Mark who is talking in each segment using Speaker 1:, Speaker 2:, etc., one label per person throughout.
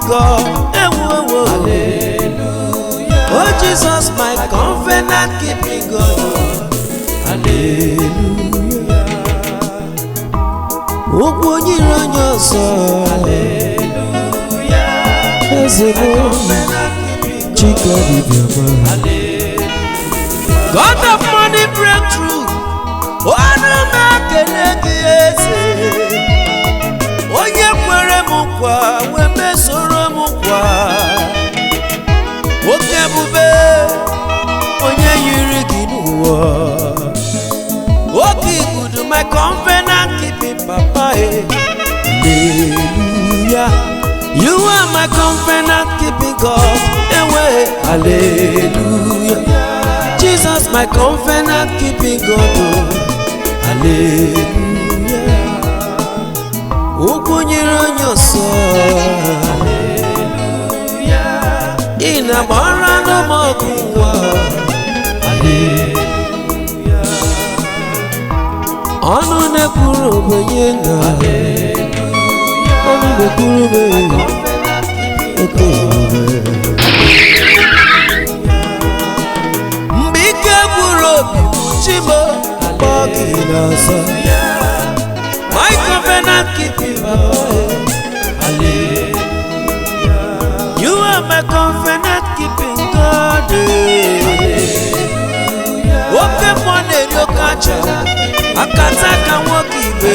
Speaker 1: God. Ewo.
Speaker 2: Hallelujah.
Speaker 1: Oh Jesus, my covenant keeping God.
Speaker 2: Hallelujah.
Speaker 1: Ụkwụ nyere onye ọzọ.
Speaker 2: Hallelujah.
Speaker 1: Eze
Speaker 2: My
Speaker 1: m,
Speaker 2: covenant keeping God.
Speaker 1: Chike dibịa m.
Speaker 2: Hallelujah.
Speaker 1: God of money breakthrough, ọnụ m ekele gị eze. Onye kwere m nkwa wee mesoro m nkwa. Oke ebube, onye yiri gị n'ụwa. Oke igudu, my covenant keeping papa. Eh. Hallelujah. You are my covenant keeping God. Ewe, hallelujah. Jesus, my covenant keeping God. Oh. Hallelujah. Ụkwụ nyere onye ọsọ.
Speaker 2: Hallelujah.
Speaker 1: Ị na-agbara m ọgụ nwa.
Speaker 2: Hallelujah.
Speaker 1: Ọnụ na-ekwuru ogbenye na
Speaker 2: Hallelujah.
Speaker 1: ọnụ na-ekwuru ogbenye
Speaker 2: Covenant keeping
Speaker 1: oke ebube. Mgbe ike gwụrụ obi m, chi m kpọọ gị n'ọzọ. My covenant keeping Papa.
Speaker 2: Hallelujah.
Speaker 1: You are my covenant keeping God. Eh. Oke mmụọ na-eri oke aja, akata ka nwoke ibe.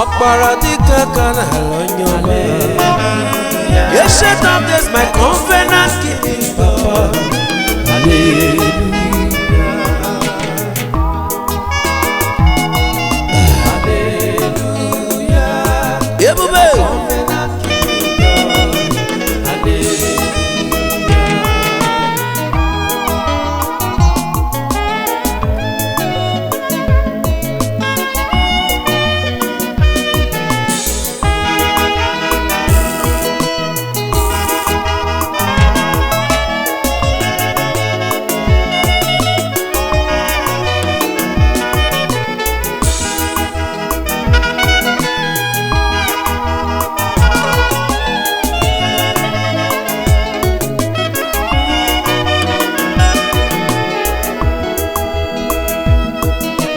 Speaker 1: Ọkpara dịka ka n'ala onye ọma. Ancient of days, my covenant keeping Papa.
Speaker 2: Hallelujah. Hallelujah.
Speaker 1: Ebube.
Speaker 2: Covenant keeping God. Hallelujah.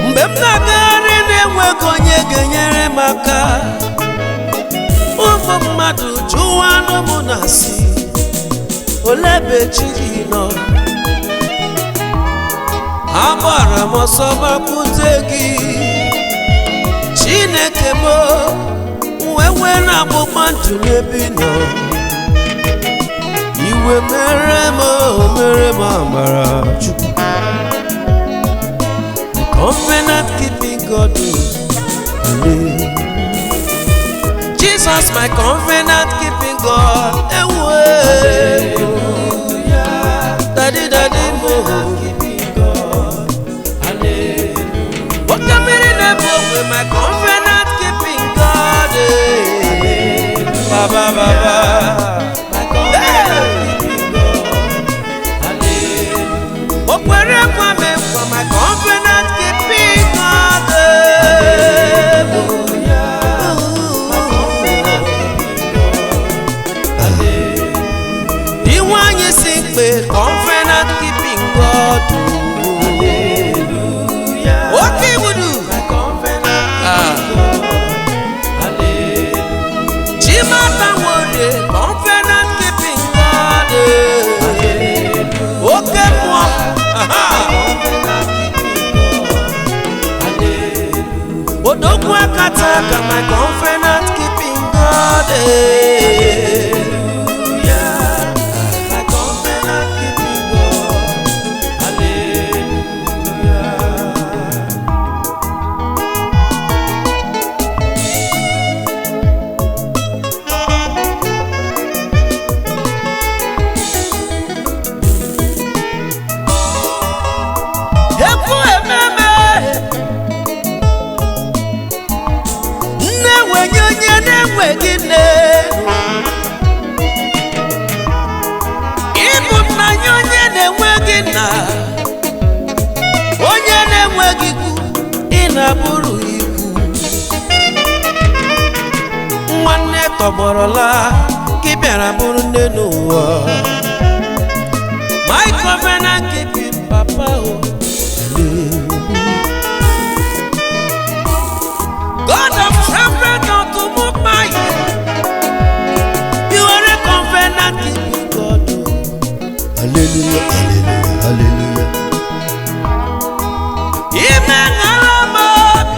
Speaker 1: Mgbe m na-agagharị na-enweghị onye ga-enyere m aka, ụmụ mmadụ jụwa anụ m na-asị, olee ebe chi gị nọ? Agbara m ọsọ gbakwute gị, Chineke m, wee nwee na-agbụgba ndụ n'ebe ị nọ. Iwe mere m, o mere m amara Chukwu. Covenant keeping God. Oh. Jesus, my covenant keeping God. Ewe. Daddy, daddy, mo.
Speaker 2: Keeping God. Hallelujah.
Speaker 1: Oke mmiri na-ebu ogwe, my covenant keeping God. Eh. Baba, baba.
Speaker 2: My covenant keeping God. Hallelujah.
Speaker 1: O kwere nkwa m nkwa, my covenant keeping God. Eh.
Speaker 2: My covenant keeping God. Hallelujah.
Speaker 1: Di nwanyị si mkpe, covenant keeping God.
Speaker 2: Hallelujah.
Speaker 1: Oke ibudu.
Speaker 2: My covenant
Speaker 1: Ah.
Speaker 2: keeping God. Hallelujah.
Speaker 1: Chimata nwere covenant keeping God. Oke mmụọ. Aha.
Speaker 2: Covenant keeping God. Hallelujah.
Speaker 1: Odogwu akata aka, my covenant keeping God.
Speaker 2: My covenant keeping
Speaker 1: tọgbọrọla ka ị bịara bụrụ nne n'ụwa. My covenant keeping papa o. God of prophet unto move my you are a covenant keeping God o.
Speaker 3: Hallelujah, hallelujah, hallelujah.
Speaker 1: Ime ṅara m obi,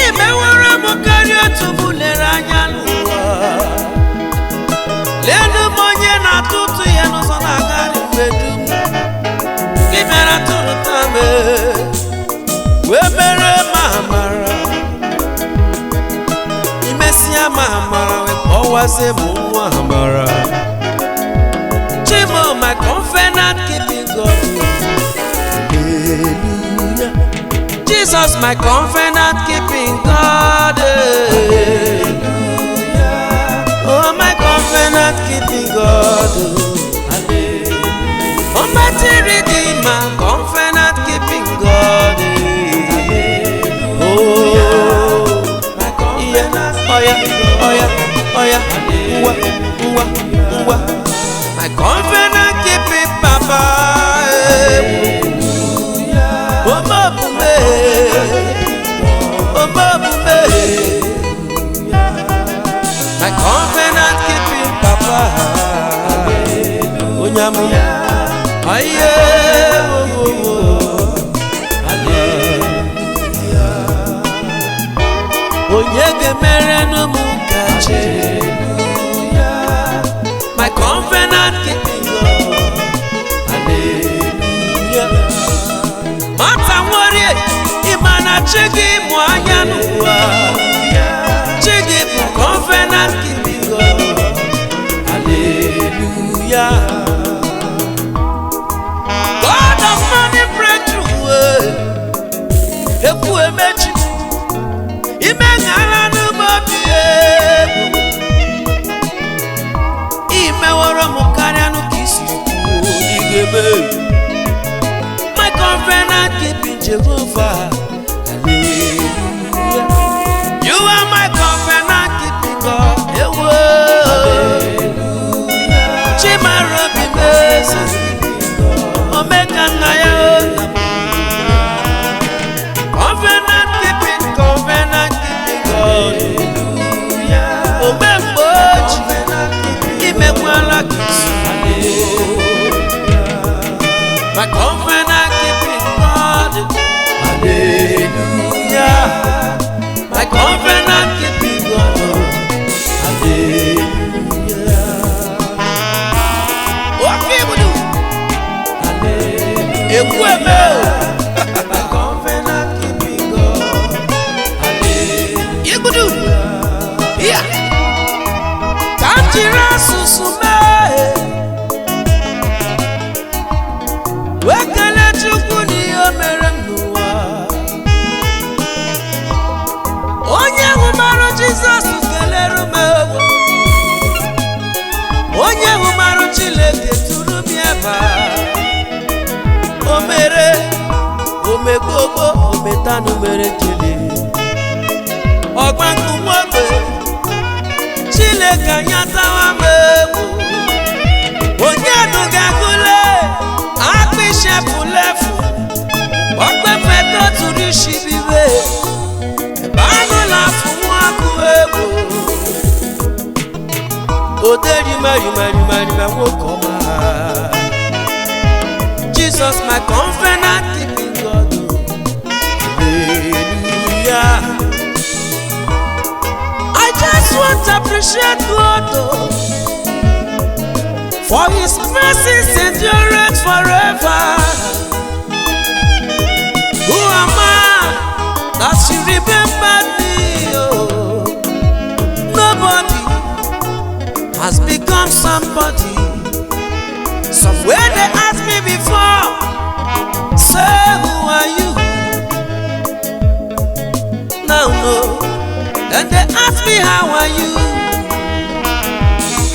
Speaker 1: imewere m karịa otu m lere anya n'ụwa. Lelu m onye na-atụ ụtụ ya n'ụzọ na-agarị mgbe dum. Gị bịara tụrụta m wee mere m amara. Imesịa m amara wee kpọwazie m nwa amara. Chimo, my covenant keeping God.
Speaker 3: Hallelujah.
Speaker 1: Jesus, my covenant keeping God. Eh. Oh, my covenant keeping God. Oh. Almighty Redeemer, covenant keeping God. Eh. Oh, yeah, oh yeah, oh yeah, oh yeah, ngwa, ngwa, ngwa. My covenant keeping Papa. Eh. Omobume, omobume. My covenant keeping Papa. Onyamu, aye, oh, oh, oh. Onye ga-emere m ka chi. My covenant keeping God. Hallelujah. Mata nworie, ịma na chi gị mụ anya n'ụwa. Chi gị bụ covenant keeping God. Hallelujah. God of money breakthrough. Eh. Ekwu emechi. Ime ṅara n'ụmụ obi egwu. Imeworo m karịa nụ ka isi kwuo ị ga-eme. My covenant keeping Jehovah. Hallelujah. You are my covenant keeping God. Ewo. Chimarobi Moses. Omeka nna ya o. Covenant keeping, covenant keeping God. Omemgbe oji, imekwala ka isi. My covenant keeping God. Hallelujah. My covenant keeping God. Hallelujah. Oke ibudu. Ekwu eme o.
Speaker 2: My covenant keeping God.
Speaker 1: Igbudu. Ya. Ka m jiri asụsụ mee. Wee kelee Chukwu n'ihe o mere m n'ụwa. Onye hụmarụ Jizọs kelere m egwu. Onye hụmarụ Chineke tụrụ m ebe a. O mere, omegbogbo, ometanụ mere jele. Ọgba nkụ nwoke, Chineke anyị atawa m egwu. Onye dugagule, akpịshepụlefu, ọkpefe toturu isi bibe, ebe agụla afụ nwa akụ egwu. Oderimarịmarịmarịma nwoke ọma. Jesus, my covenant keeping God. Hallelujah. I just want to appreciate God oh, for His mercies endureth forever. Who am I that you remember me? Oh, nobody has become somebody. Somewhere they asked me before, say who are you? Now no, then they ask me how are you?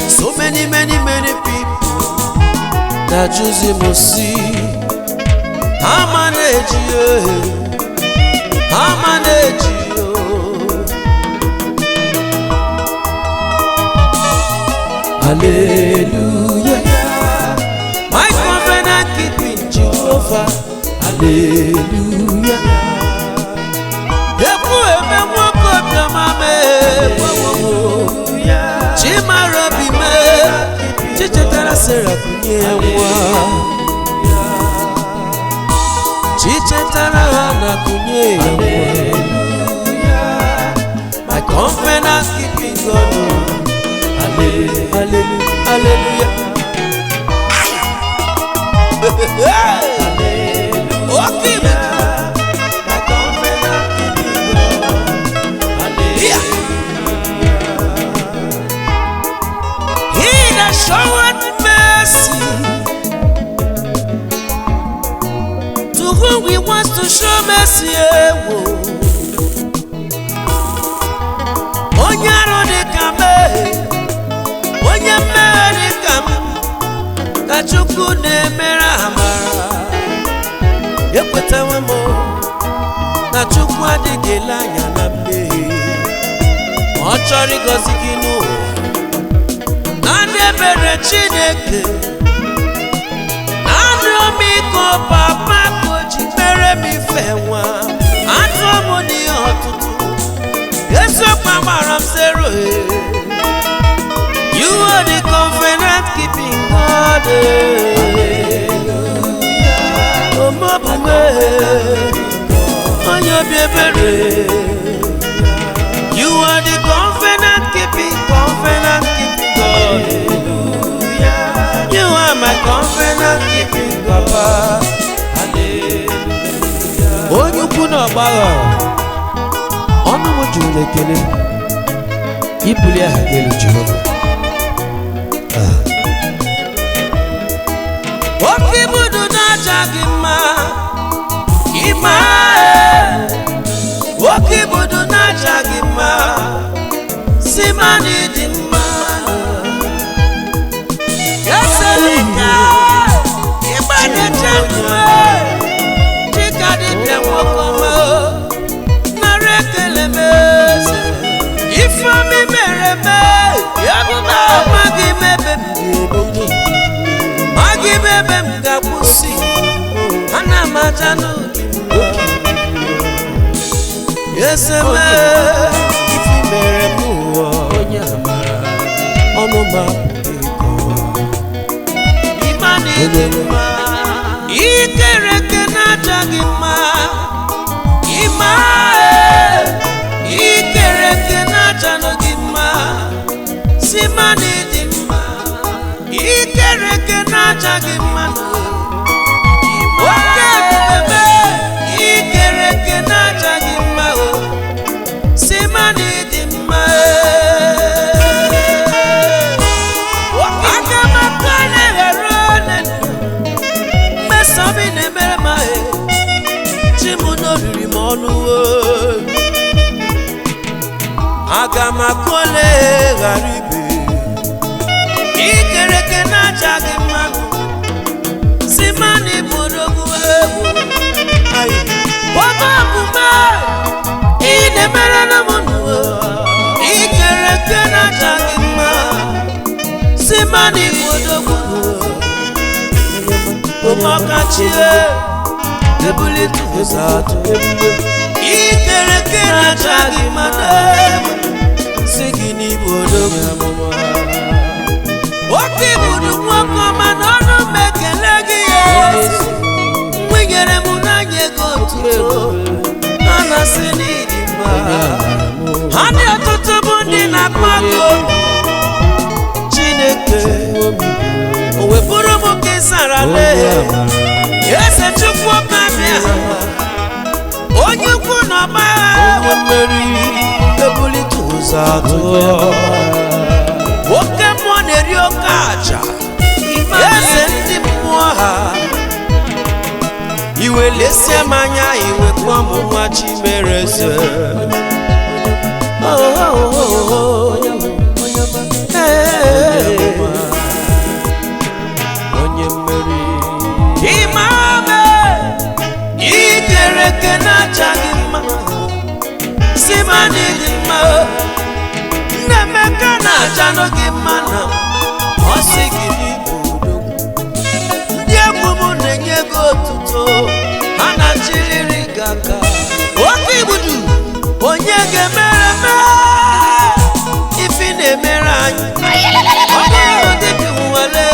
Speaker 1: So many, many, many people that choose must see. I manage you, I manage you. Hallelujah. My covenant keeping Jehovah. Hallelujah. Ekwu eme nwoke obiọma mee. Chimara obi mee. Chichetara Sarah kunye nwa. Chichetara ha na kunye ya nwa. My covenant keeping God. Hallelujah, hallelujah, hallelujah. Okay, my covenant keeping God. Hallelujah. He that showeth mercy to whom he wants to show mercy. Onye arụ dị ka mmehie, onye mmehie dị ka m, ka Chukwu na-emere amara. Ekwetawo m na Chukwu adịghị ele anya na mmehie. Ọ chọrọ ịgọzi gị n'ụwa. Naanị ebere Chineke, naanị ọmịiko papa ka o ji mere m ife nwa. Atụọ m n'ihe ọtụtụ, eziokwu agbara m zero. You are the covenant keeping God. Omobume, onye obi ebere. You are the covenant keeping God. You are my covenant keeping Papa. Onye ukwu na ọgbagha, ọnụ m juru n'ekele, ibuli aha gị elu Jehova. Oke ibudu na-aja gị mma, ịma oke ibudu na-aja gị mma, si ma na ịdị mma. Eselike ịgba na-eche ndụ dịka dibịa nwoke ọma, nara ekele m eze. Ifeomi mere eme, ebube amaghị m ebe m ga-ebido, amaghị m ebe m ga-akwụsị, ana m aja n'oge m. Eze m, ife mere m ụwa, ọnụ ma ịma na ịdị mma, ikere eke na-aja gị mma, ịma ikere eke na-aja gị mma, si ma na ịdị mma, ikere eke na-aja gị mma. Oke ebube, ikere eke na-aja gị mma, o si ma na ịdị mma. Aka m aka na-eghara ole mmesomi na-emere ma chi m n'oriri m ọnụ o. Aga m akụ ole ghara ibe, ikere eke na-aja gị mma, si ma na ịbụ odogwu egwu. Oge omume ị na-emere na m nụ, ikere eke na-aja gị mma, si ma na ịbụ odogwu. Ụmụọkachie ebulite ụzọ atụ, ikere eke na-aja gị mma, si gị n'ịbụ odogwu. Oke ibudu nwoke ọma na ọnụ m ekele gị ya, mgbe m n'anya ego otuto, a na-asị n'ịdị mma. Ha dị ọtụtụ bụ ndị na-akpọ akụ Chineke, o wepụrụ m ka ị sara lee. Eze Chukwu ọka bịa, onye ukwu na ọgbagha, mmeri ebulite ụzọ atụọ. Oke mmụọ na-eri oke aja, eze ndị mmụọ ha, iwe lesie m anya, iwe kpọọ m nwa chi mere eze. Oh, oh, oh, oh. Hey. Onye mmeri. Imame, ikere eke na-acha gị mma, si ma na ịdị mma, Nnaemeka na-achanụ gị mma na na-asị gị n'ịbụ odogwu. Ndị egwu m na-enye gị otuto, ha na-achịrịrị gị aka. Oke igbudu, onye ga-emere m ife ị na-emere anyị? Ọ bụrụ na dibịa nwale,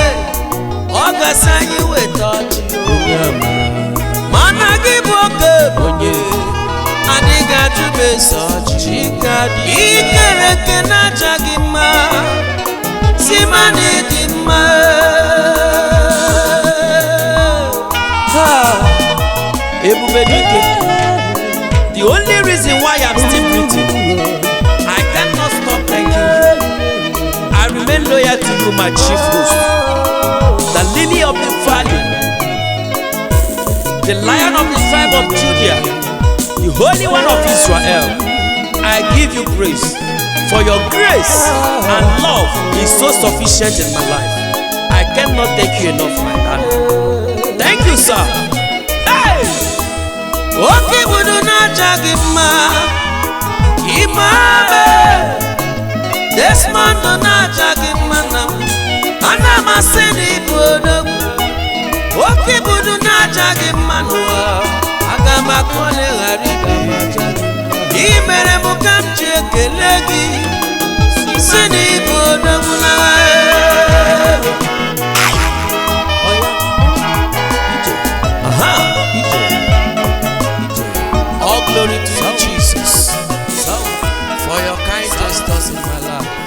Speaker 1: ọ gasị anyị weta ọjị o.
Speaker 2: Onye amara.
Speaker 1: Mana gị bụ oke
Speaker 2: Onye.
Speaker 1: Adịghị ajụ m ese ọjị. Ikere eke na-aja gị mma, si ma na ịdị mma.
Speaker 2: Ha! Ebube dike. The only reason why I'm still breathing, I cannot stop thanking you. I remain loyal to you, my chief host, the lily of the valley, the lion of the tribe of Judah, the Holy One of Israel. I give you praise, for your grace and love is so sufficient in my life. I cannot thank you enough, my darling. Thank you, sir. Hey!
Speaker 1: Oke ibudu na-aja gị mma, Imame. Desmond na-aja gị mma na m, ana m asị na ịbụ odogwu. Oke ibudu na-aja gị mma n'ụwa, aga m akọle ghara ibe gị. Ị mere m ka m ji ekele gị, si na ịbụ odogwu na
Speaker 2: Aha! Ije. Ije.
Speaker 1: All glory to you, Jesus, for your kind gestures in my life.